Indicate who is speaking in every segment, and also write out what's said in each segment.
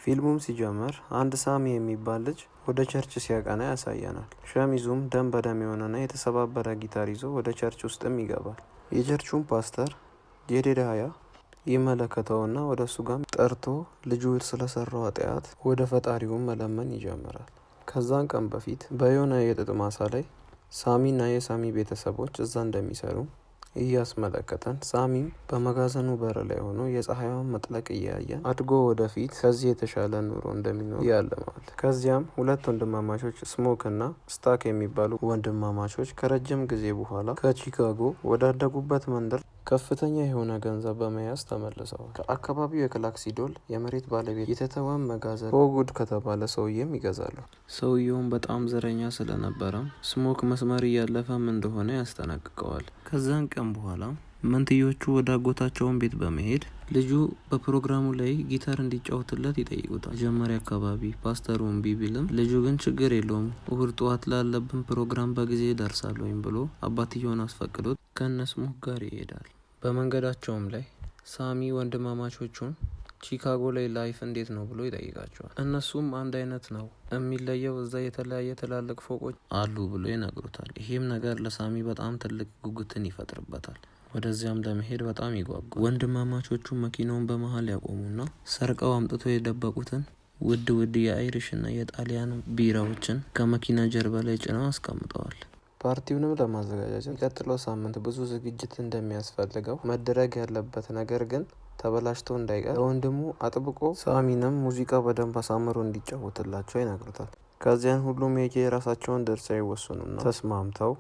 Speaker 1: ፊልሙም ሲጀምር አንድ ሳሚ የሚባል ልጅ ወደ church ሲያቀና ያሳየናል። ሸሚዙም ደም በደም የሆነና የተሰባበረ ጊታር ይዞ ወደ church ውስጥም ይገባል። የቸርቹን ፓስተር ጄዴዳያ ይመለከተውና ወደ እሱ ጋር ጠርቶ ልጁ ስለሰራው ኃጢአት ወደ ፈጣሪውን መለመን ይጀምራል። ከዛን ቀን በፊት በየሆነ የጥጥ ማሳ ላይ ሳሚና የሳሚ ቤተሰቦች እዛ እንደሚሰሩ እያስመለከተን፣ ሳሚም በመጋዘኑ በር ላይ ሆኖ የፀሐይዋን መጥለቅ እያየ አድጎ ወደፊት ከዚህ የተሻለ ኑሮ እንደሚኖር ያልማል። ከዚያም ሁለት ወንድማማቾች ስሞክ እና ስታክ የሚባሉ ወንድማማቾች ከረጅም ጊዜ በኋላ ከቺካጎ ወዳደጉበት መንደር ከፍተኛ የሆነ ገንዘብ በመያዝ ተመልሰዋል። ከአካባቢው የክላክሲዶል የመሬት ባለቤት የተተወን መጋዘን ሆጉድ ከተባለ ሰውዬም ይገዛሉ። ሰውየውም በጣም ዘረኛ ስለነበረም ስሞክ መስመር እያለፈም እንደሆነ ያስጠነቅቀዋል። ከዛን ቀን በኋላ መንትዮቹ ወደ አጎታቸውን ቤት በመሄድ ልጁ በፕሮግራሙ ላይ ጊታር እንዲጫወትለት ይጠይቁታል። መጀመሪያ አካባቢ ፓስተሩ እምቢ ቢልም ልጁ ግን ችግር የለውም፣ እሁድ ጠዋት ላለብን ፕሮግራም በጊዜ እደርሳለሁኝ ብሎ አባትየውን አስፈቅዶት ከነ ስሞክ ጋር ይሄዳል። በመንገዳቸውም ላይ ሳሚ ወንድማማቾቹን ቺካጎ ላይ life እንዴት ነው ብሎ ይጠይቃቸዋል። እነሱም አንድ አይነት ነው፣ የሚለየው እዛ የተለያየ ትላልቅ ፎቆች አሉ ብሎ ይነግሩታል። ይሄም ነገር ለሳሚ በጣም ትልቅ ጉጉትን ይፈጥርበታል። ወደዚያም ለመሄድ በጣም ይጓጓል። ወንድማማቾቹ መኪናውን በመሀል ያቆሙና ሰርቀው አምጥቶ የደበቁትን ውድ ውድ የአይሪሽ እና የጣሊያን ቢራዎችን ከመኪና ጀርባ ላይ ጭነው አስቀምጠዋል። ፓርቲውንም ለማዘጋጀት የሚቀጥለው ሳምንት ብዙ ዝግጅት እንደሚያስፈልገው፣ መደረግ ያለበት ነገር ግን ተበላሽቶ እንዳይቀር ለወንድሙ አጥብቆ ሳሚንም ሙዚቃ በደንብ አሳምሮ እንዲጫወትላቸው ይነግሩታል። ከዚያን ሁሉም የየራሳቸውን ድርሻ ይወስኑና ተስማምተው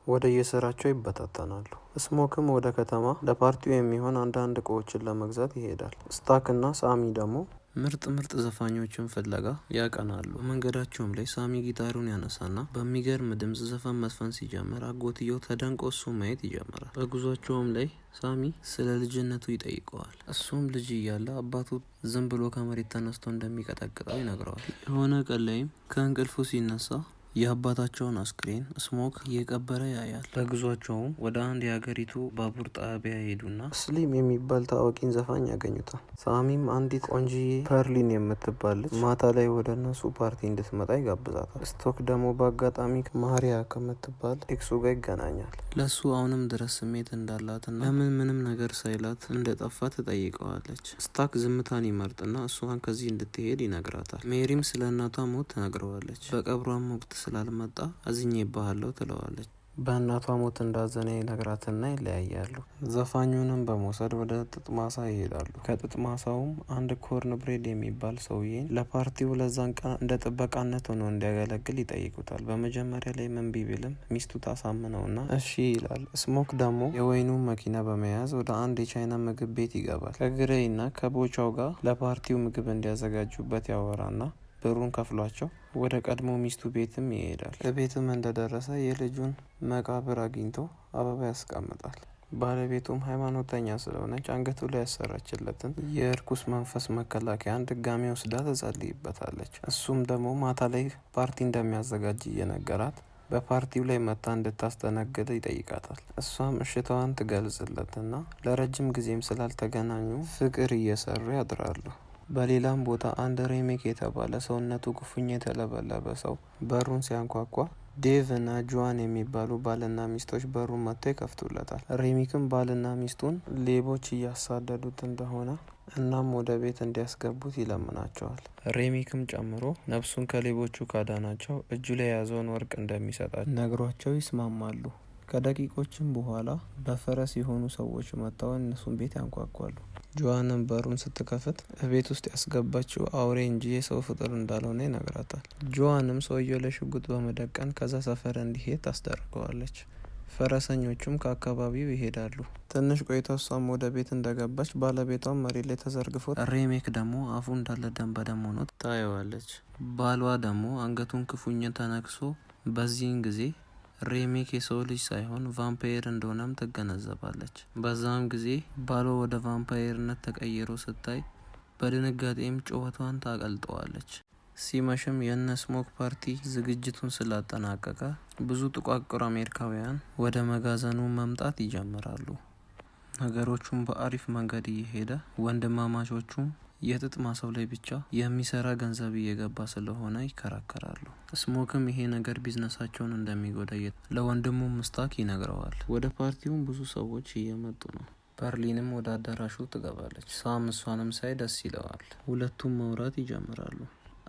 Speaker 1: ወደ የስራቸው ይበታተናሉ። ስሞክም ወደ ከተማ ለፓርቲው የሚሆን አንዳንድ እቃዎችን ለመግዛት ይሄዳል። ስታክ እና ሳሚ ደግሞ ምርጥ ምርጥ ዘፋኞችን ፍለጋ ያቀናሉ። በመንገዳቸውም ላይ ሳሚ ጊታሩን ያነሳና በሚገርም ድምፅ ዘፈን መዝፈን ሲጀምር አጎትየው ተደንቆ እሱ ማየት ይጀምራል። በጉዟቸውም ላይ ሳሚ ስለ ልጅነቱ ይጠይቀዋል። እሱም ልጅ እያለ አባቱ ዝም ብሎ ከመሬት ተነስቶ እንደሚቀጠቅጠው ይነግረዋል። የሆነ ቀን ላይም ከእንቅልፉ ሲነሳ የአባታቸውን አስክሬን ስሞክ እየቀበረ ያያል። በጉዟቸውም ወደ አንድ የሀገሪቱ ባቡር ጣቢያ ሄዱና ስሊም የሚባል ታዋቂን ዘፋኝ ያገኙታል። ሳሚም አንዲት ቆንጂዬ ፐርሊን የምትባል ልጅ ማታ ላይ ወደ እነሱ ፓርቲ እንድትመጣ ይጋብዛታል። ስቶክ ደግሞ በአጋጣሚ ማሪያ ከምትባል ኤክሱ ጋር ይገናኛል። ለሱ አሁንም ድረስ ስሜት እንዳላትና ለምን ምንም ነገር ሳይላት እንደጠፋ ትጠይቀዋለች። ስታክ ዝምታን ይመርጥና እሷን ከዚህ እንድትሄድ ይነግራታል። ሜሪም ስለ እናቷ ሞት ትነግረዋለች። በቀብሯም ወቅት ስላልመጣ አዝኜብሃለሁ ትለዋለች። በእናቷ ሞት እንዳዘነ ይነግራትና ይለያያሉ። ዘፋኙንም በመውሰድ ወደ ጥጥ ማሳ ይሄዳሉ። ከጥጥ ማሳውም አንድ ኮርን ብሬድ የሚባል ሰውዬን ለፓርቲው ለዛን ቀን እንደ ጥበቃነት ሆኖ እንዲያገለግል ይጠይቁታል። በመጀመሪያ ላይ እምቢ ቢልም ሚስቱ ታሳምነውና እሺ ይላል። ስሞክ ደግሞ የወይኑን መኪና በመያዝ ወደ አንድ የቻይና ምግብ ቤት ይገባል። ከግሬይ እና ከቦቻው ጋር ለፓርቲው ምግብ እንዲያዘጋጁበት ያወራና ብሩን ከፍሏቸው ወደ ቀድሞ ሚስቱ ቤትም ይሄዳል። ቤትም እንደደረሰ የልጁን መቃብር አግኝቶ አበባ ያስቀምጣል። ባለቤቱም ሃይማኖተኛ ስለሆነች አንገቱ ላይ ያሰራችለትን የእርኩስ መንፈስ መከላከያን ድጋሚ ወስዳ ትጸልይበታለች። እሱም ደግሞ ማታ ላይ ፓርቲ እንደሚያዘጋጅ እየነገራት በፓርቲው ላይ መታ እንድታስተናግድ ይጠይቃታል። እሷም እሽታዋን ትገልጽለትና ለረጅም ጊዜም ስላልተገናኙ ፍቅር እየሰሩ ያድራሉ። በሌላም ቦታ አንድ ሬሜክ የተባለ ሰውነቱ ክፉኛ የተለበለበ ሰው በሩን ሲያንኳኳ ዴቭ እና ጆዋን የሚባሉ ባልና ሚስቶች በሩን መጥተው ይከፍቱለታል። ሬሚክም ባልና ሚስቱን ሌቦች እያሳደዱት እንደሆነ እናም ወደ ቤት እንዲያስገቡት ይለምናቸዋል። ሬሚክም ጨምሮ ነፍሱን ከሌቦቹ ካዳናቸው እጁ ላይ የያዘውን ወርቅ እንደሚሰጣቸው ነግሯቸው ይስማማሉ። ከደቂቆችም በኋላ በፈረስ የሆኑ ሰዎች መጥተው እነሱን ቤት ያንኳኳሉ። ጆዋንም በሩን ስትከፍት ቤት ውስጥ ያስገባችው አውሬ እንጂ የሰው ፍጡር እንዳልሆነ ይነግራታል። ጆዋንም ሰውየው ላይ ሽጉጥ በመደቀን ከዛ ሰፈር እንዲሄድ ታስደርገዋለች። ፈረሰኞቹም ከአካባቢው ይሄዳሉ። ትንሽ ቆይታ እሷም ወደ ቤት እንደገባች ባለቤቷም መሬት ላይ ተዘርግፎ ሬሜክ ደግሞ አፉ እንዳለ ደም በደም ሆኖ ታየዋለች። ባሏ ደግሞ አንገቱን ክፉኛ ተነክሶ፣ በዚህን ጊዜ ሬሜክ የሰው ልጅ ሳይሆን ቫምፓየር እንደሆነም ትገነዘባለች። በዛም ጊዜ ባሏ ወደ ቫምፓየርነት ተቀይሮ ስታይ በድንጋጤም ጩኸቷን ታቀልጠዋለች። ሲመሽም የነ ስሞክ ፓርቲ ዝግጅቱን ስላጠናቀቀ ብዙ ጥቋቁር አሜሪካውያን ወደ መጋዘኑ መምጣት ይጀምራሉ። ነገሮቹም በአሪፍ መንገድ እየሄደ ወንድማማቾቹም የጥጥ ማሳው ላይ ብቻ የሚሰራ ገንዘብ እየገባ ስለሆነ ይከራከራሉ። ስሞክም ይሄ ነገር ቢዝነሳቸውን እንደሚጎዳ ለወንድሙ ስታክ ይነግረዋል። ወደ ፓርቲውም ብዙ ሰዎች እየመጡ ነው። ፐርሊንም ወደ አዳራሹ ትገባለች። ሳም እሷንም ሳይ ደስ ይለዋል። ሁለቱም መውራት ይጀምራሉ።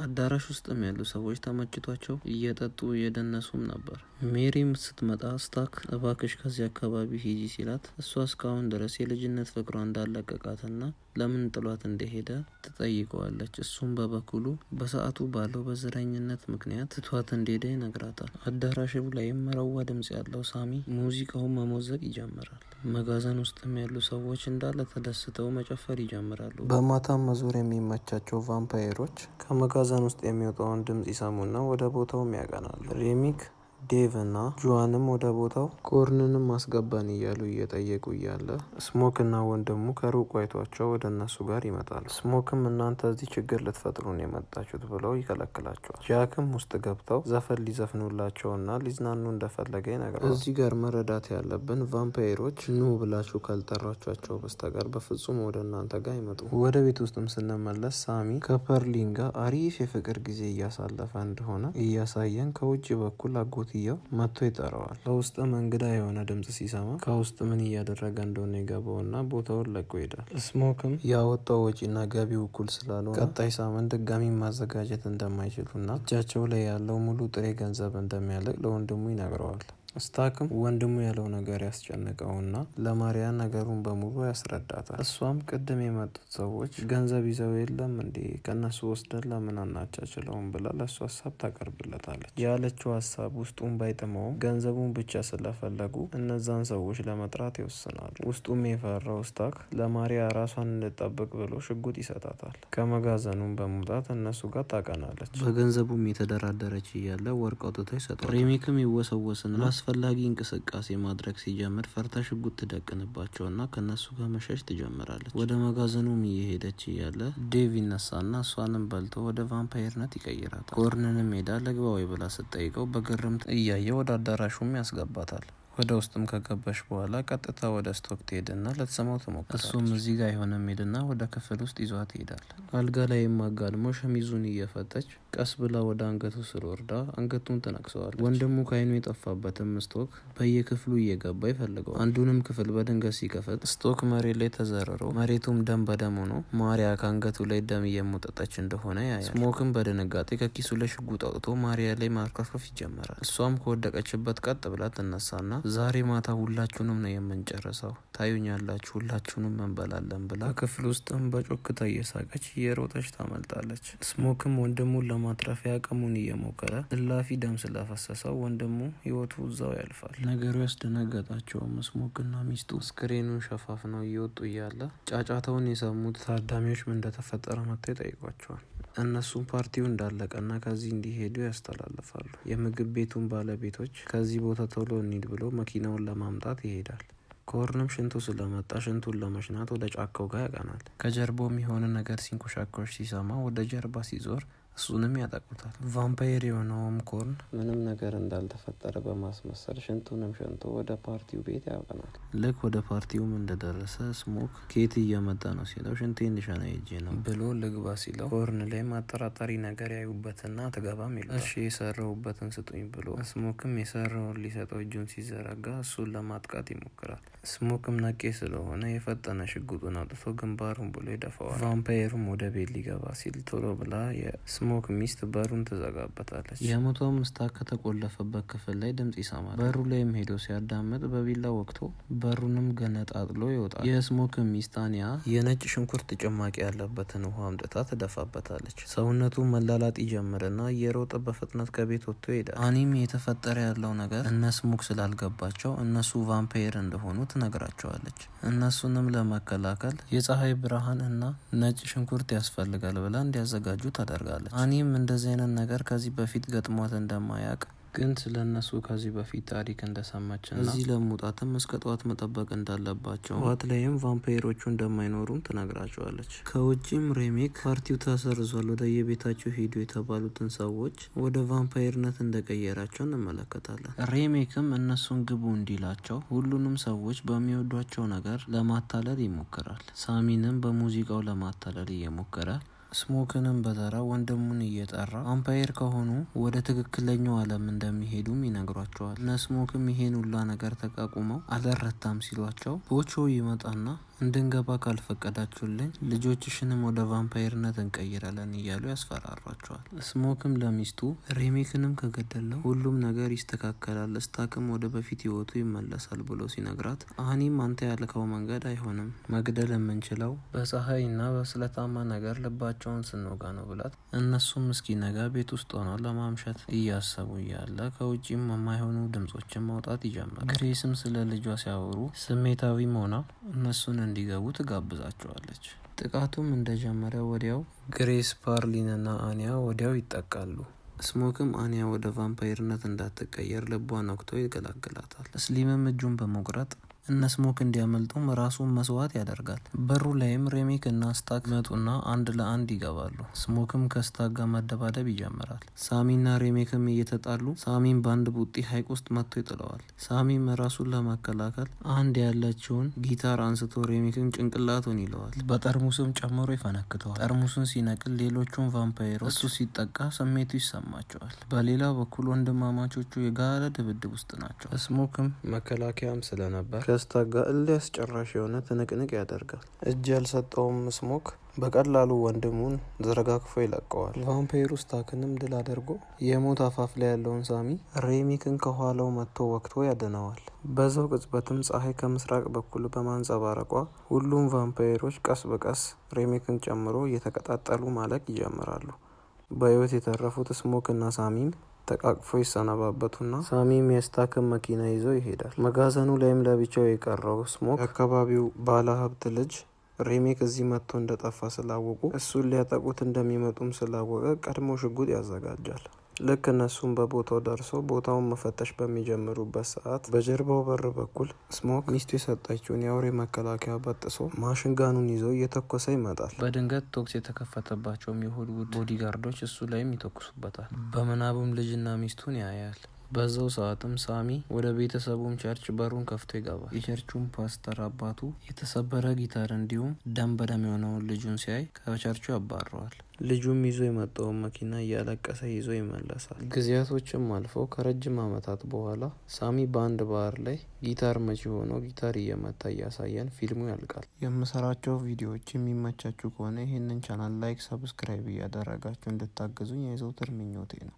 Speaker 1: አዳራሽ ውስጥም ያሉ ሰዎች ተመችቷቸው እየጠጡ እየደነሱም ነበር። ሜሪም ስትመጣ ስታክ እባክሽ ከዚህ አካባቢ ሂጂ ሲላት እሷ እስካሁን ድረስ የልጅነት ፍቅሯ እንዳለቀቃትና ለምን ጥሏት እንደሄደ ትጠይቀዋለች። እሱም በበኩሉ በሰዓቱ ባለው በዘረኝነት ምክንያት ትቷት እንደሄደ ይነግራታል። አዳራሹ ላይም መረዋ ድምጽ ያለው ሳሚ ሙዚቃውን መሞዘቅ ይጀምራል። መጋዘን ውስጥም ያሉ ሰዎች እንዳለ ተደስተው መጨፈር ይጀምራሉ። በማታም መዞር የሚመቻቸው ቫምፓየሮች ከመጋዘን ውስጥ የሚወጣውን ድምጽ ይሰሙና ወደ ቦታውም ያቀናሉ። ሬሚክ፣ ዴቭ እና ጁዋንም ወደ ቦታው ኮርንንም አስገባን እያሉ እየጠየቁ እያለ ስሞክ እና ወንድሙ ከሩቅ አይቷቸው ወደ እነሱ ጋር ይመጣሉ። ስሞክም እናንተ እዚህ ችግር ልትፈጥሩ ነው የመጣችሁት ብለው ይከለክላቸዋል። ጃክም ውስጥ ገብተው ዘፈን ሊዘፍኑላቸውና ሊዝናኑ እንደፈለገ ይነግረዋል። እዚህ ጋር መረዳት ያለብን ቫምፓይሮች ኑ ብላችሁ ካልጠራቿቸው በስተቀር በፍጹም ወደ እናንተ ጋር አይመጡም። ወደ ቤት ውስጥም ስንመለስ ሳሚ ከፐርሊን ጋር አሪፍ የፍቅር ጊዜ እያሳለፈ እንደሆነ እያሳየን ከውጭ በኩል አጎትየው መጥቶ ይጠራዋል። ከውስጥም እንግዳ የሆነ ድምጽ ሲሰማ ከውስጥ ምን እያደረገ እንደሆነ ይገባውና ቦታውን ለቆ ይሄዳል። ስሞክም ያወጣው ወጪና ገቢው እኩል ስላልሆነ ቀጣይ ሳምንት ድጋሚ ማዘጋጀት እንደማይችሉና እጃቸው ላይ ያለው ሙሉ ጥሬ ገንዘብ እንደሚያልቅ ለወንድሙ ይነግረዋል። ስታክም ወንድሙ ያለው ነገር ያስጨንቀውና ለማሪያ ነገሩን በሙሉ ያስረዳታል። እሷም ቅድም የመጡት ሰዎች ገንዘብ ይዘው የለም እንዴ፣ ከእነሱ ወስደን ለምን አናቻችለውም ብላ ለእሱ ሀሳብ ታቀርብለታለች። ያለችው ሀሳብ ውስጡን ባይጥመውም ገንዘቡን ብቻ ስለፈለጉ እነዛን ሰዎች ለመጥራት ይወስናሉ። ውስጡም የፈራው ስታክ ለማሪያ ራሷን እንድጠብቅ ብሎ ሽጉጥ ይሰጣታል። ከመጋዘኑም በመውጣት እነሱ ጋር ታቀናለች። በገንዘቡም የተደራደረች እያለ ወርቅ አውጥቶ ይሰጧል። ሬሚክም ይወሰወስና አስፈላጊ እንቅስቃሴ ማድረግ ሲጀምር ፈርታ ሽጉጥ ትደቅንባቸውና ከነሱ ጋር መሸሽ ትጀምራለች። ወደ መጋዘኑም እየሄደች እያለ ዴቭ ይነሳና እሷንም በልቶ ወደ ቫምፓየርነት ይቀይራታል። ኮርንንም ሄዳ ልግባ ወይ ብላ ስትጠይቀው በግርምት እያየ ወደ አዳራሹም ያስገባታል። ወደ ውስጥም ከገባች በኋላ ቀጥታ ወደ ስቶክ ትሄድና ልትስመው ትሞክራለች። እሱም እዚህ ጋር አይሆንም ሄድና ወደ ክፍል ውስጥ ይዟት ይሄዳል። አልጋ ላይም አጋድሞ ሸሚዙን እየፈተች ቀስ ብላ ወደ አንገቱ ስር ወርዳ አንገቱን ትነክሰዋለች። ወንድሙ ከአይኑ የጠፋበትም ስቶክ በየክፍሉ እየገባ ይፈልገዋል። አንዱንም ክፍል በድንገት ሲከፍት ስቶክ መሬት ላይ ተዘርሮ መሬቱም ደም በደም ሆኖ ማሪያ ከአንገቱ ላይ ደም እየሞጠጠች እንደሆነ ያያል። ስሞክም በድንጋጤ ከኪሱ ላይ ሽጉጥ አውጥቶ ማሪያ ላይ ማርከፍከፍ ይጀምራል። እሷም ከወደቀችበት ቀጥ ብላ ትነሳና ዛሬ ማታ ሁላችሁንም ነው የምንጨርሰው፣ ታዩኛላችሁ፣ ሁላችሁንም እንበላለን ብላ ክፍል ውስጥም በጮክታ እየሳቀች እየሮጠች ታመልጣለች። ስሞክም ወንድሙን ለማትረፍ ያቅሙን እየሞከረ እላፊ ደም ስለፈሰሰው ወንድሙ ህይወቱ እዛው ያልፋል። ነገሩ ያስደነገጣቸውም ስሞክና ሚስቱ አስክሬኑን ሸፋፍነው እየወጡ እያለ ጫጫታውን የሰሙት ታዳሚዎች ምን እንደተፈጠረ መጥተው ይጠይቋቸዋል። እነሱም ፓርቲው እንዳለቀና ከዚህ እንዲሄዱ ያስተላልፋሉ። የምግብ ቤቱን ባለቤቶች ከዚህ ቦታ ቶሎ እንሂድ ብሎ መኪናውን ለማምጣት ይሄዳል። ኮርንም ሽንቱ ስለመጣ ሽንቱን ለመሽናት ወደ ጫካው ጋር ያቀናል። ከጀርባውም የሆነ ነገር ሲንኮሻኮሽ ሲሰማ ወደ ጀርባ ሲዞር እሱንም ያጠቁታል። ቫምፓየር የሆነውም ኮርን ምንም ነገር እንዳልተፈጠረ በማስመሰል ሽንቱንም ሸንቶ ወደ ፓርቲው ቤት ያቀናል። ልክ ወደ ፓርቲውም እንደደረሰ ስሞክ ከየት እየመጣ ነው ሲለው ሽንቴን ልሸና ሄጄ ነው ብሎ ልግባ ሲለው ኮርን ላይ ማጠራጠሪ ነገር ያዩበትና አትገባም ይሉታል። እሺ የሰራሁበትን ስጡኝ ብሎ ስሞክም የሰራውን ሊሰጠው እጁን ሲዘረጋ እሱን ለማጥቃት ይሞክራል። ስሞክም ነቄ ስለሆነ የፈጠነ ሽጉጡን አውጥቶ ግንባሩን ብሎ ይደፋዋል። ቫምፓየሩም ወደ ቤት ሊገባ ሲል ቶሎ ብላ የስሞክ ሚስት በሩን ትዘጋበታለች። የመቶ ምስታ ከተቆለፈበት ክፍል ላይ ድምጽ ይሰማል። በሩ ላይም ሄዶ ሲያዳምጥ በቢላ ወቅቶ በሩንም ገነጣጥሎ ይወጣል። የስሞክ ሚስት አኒያ የነጭ ሽንኩርት ጭማቂ ያለበትን ውሃ አምጥታ ትደፋበታለች። ሰውነቱ መላላጥ ይጀምርና እየሮጠ በፍጥነት ከቤት ወጥቶ ይሄዳል። አኒም የተፈጠረ ያለው ነገር እነ ስሞክ ስላልገባቸው እነሱ ቫምፓየር እንደሆኑ ትነግራቸዋለች። እነሱንም ለመከላከል የፀሐይ ብርሃን እና ነጭ ሽንኩርት ያስፈልጋል ብላ እንዲያዘጋጁ ታደርጋለች። አኒም እንደዚህ አይነት ነገር ከዚህ በፊት ገጥሟት እንደማያውቅ ግን ስለ እነሱ ከዚህ በፊት ታሪክ እንደሰማችና እዚህ ለመውጣትም እስከ ጠዋት መጠበቅ እንዳለባቸው፣ ጠዋት ላይም ቫምፓየሮቹ እንደማይኖሩም ትነግራቸዋለች። ከውጭም ሬሜክ ፓርቲው ተሰርዟል፣ ወደ የቤታቸው ሂዱ የተባሉትን ሰዎች ወደ ቫምፓየርነት እንደቀየራቸው እንመለከታለን። ሬሜክም እነሱን ግቡ እንዲላቸው ሁሉንም ሰዎች በሚወዷቸው ነገር ለማታለል ይሞክራል። ሳሚንም በሙዚቃው ለማታለል እየሞከረ፣ ስሞክንም በተራ ወንድሙን እየጠራ ቫምፓየር ከሆኑ ወደ ትክክለኛው ዓለም እንደሚሄዱም ይነግሯቸዋል። እነ ስሞክም ይሄን ሁላ ነገር ተቋቁመው አልረታም ሲሏቸው ቦቾ ይመጣና እንድንገባ ካልፈቀዳችሁልኝ ልጆችሽንም ወደ ቫምፓየርነት እንቀይራለን እያሉ ያስፈራሯቸዋል። ስሞክም ለሚስቱ ሬሜክንም ከገደለው ሁሉም ነገር ይስተካከላል፣ ስታክም ወደ በፊት ህይወቱ ይመለሳል ብሎ ሲነግራት፣ አኒም አንተ ያልከው መንገድ አይሆንም፣ መግደል የምንችለው በፀሐይና በስለታማ ነገር ልባቸውን ስንወጋ ነው ብላት፣ እነሱም እስኪነጋ ቤት ውስጥ ሆነው ለማምሸት እያሰቡ እያለ ከውጭም የማይሆኑ ድምጾችን ማውጣት ይጀምራል። ግሬስም ስለ ልጇ ሲያወሩ ስሜታዊም ሆና እነሱን እንዲገቡ ትጋብዛቸዋለች። ጥቃቱም እንደጀመረ ወዲያው ግሬስ፣ ፓርሊን እና አንያ ወዲያው ይጠቃሉ። ስሞክም አንያ ወደ ቫምፓየርነት እንዳትቀየር ልቧን ወግቶ ይገላግላታል። ስሊምም እጁን በመቁረጥ እነ ስሞክ እንዲያመልጡም ራሱን መስዋዕት ያደርጋል። በሩ ላይም ሬሜክ እና ስታክ መጡና አንድ ለአንድ ይገባሉ። ስሞክም ከስታክ ጋር መደባደብ ይጀምራል። ሳሚና ሬሜክም እየተጣሉ ሳሚን በአንድ ቡጢ ሀይቅ ውስጥ መጥቶ ይጥለዋል። ሳሚም ራሱን ለመከላከል አንድ ያለችውን ጊታር አንስቶ ሬሜክን ጭንቅላቱን ይለዋል። በጠርሙስም ጨምሮ ይፈነክተዋል። ጠርሙሱን ሲነቅል ሌሎቹን ቫምፓየሮች እሱ ሲጠቃ ስሜቱ ይሰማቸዋል። በሌላ በኩል ወንድማማቾቹ የጋለ ድብድብ ውስጥ ናቸው። ስሞክም መከላከያም ስለነበር ከስታክ ጋር እልህ አስጨራሽ የሆነ ትንቅንቅ ያደርጋል። እጅ ያልሰጠውም ስሞክ በቀላሉ ወንድሙን ዘረጋግፎ ይለቀዋል። ቫምፓየሩ ስታክንም ድል አድርጎ የሞት አፋፍ ላይ ያለውን ሳሚ ሬሚክን ከኋላው መጥቶ ወቅቶ ያድነዋል። በዛው ቅጽበትም ፀሐይ ከምስራቅ በኩል በማንጸባረቋ ሁሉም ቫምፓየሮች ቀስ በቀስ ሬሜክን ጨምሮ እየተቀጣጠሉ ማለቅ ይጀምራሉ። በህይወት የተረፉት ስሞክ እና ሳሚም ተቃቅፎ ይሰነባበቱና ሳሚም የስታክን መኪና ይዞ ይሄዳል። መጋዘኑ ላይም ለብቻው የቀረው ስሞክ የአካባቢው ባለሀብት ልጅ ሬሜክ እዚህ መጥቶ እንደጠፋ ስላወቁ እሱን ሊያጠቁት እንደሚመጡም ስላወቀ ቀድሞ ሽጉጥ ያዘጋጃል። ልክ እነሱም በቦታው ደርሶ ቦታውን መፈተሽ በሚጀምሩበት ሰዓት በጀርባው በር በኩል ስሞክ ሚስቱ የሰጠችውን የአውሬ መከላከያ በጥሶ machine gun ኑን ይዞ እየተኮሰ ይመጣል። በድንገት ተኩስ የተከፈተባቸውም የሆሊውድ bodyguard ኦች እሱ ላይም ይተኩሱበታል። በምናቡም ልጅና ሚስቱን ያያል። በዛው ሰዓትም ሳሚ ወደ ቤተሰቡም church በሩን ከፍቶ ይገባል። የቸርቹም ፓስተር አባቱ የተሰበረ ጊታር እንዲሁም ደም በደም የሆነውን ልጁን ሲያይ ከቸርቹ ያባረዋል። ልጁም ይዞ የመጣውን መኪና እያለቀሰ ይዞ ይመለሳል። ጊዜያቶችም አልፈው ከረጅም ዓመታት በኋላ ሳሚ በአንድ ባህር ላይ ጊታር መቺ ሆኖ ጊታር እየመታ እያሳየን ፊልሙ ያልቃል። የምሰራቸው ቪዲዮዎች የሚመቻችሁ ከሆነ ይህንን channel like፣ subscribe እያደረጋችሁ እንድታግዙኝ የዘውትር ምኞቴ ነው።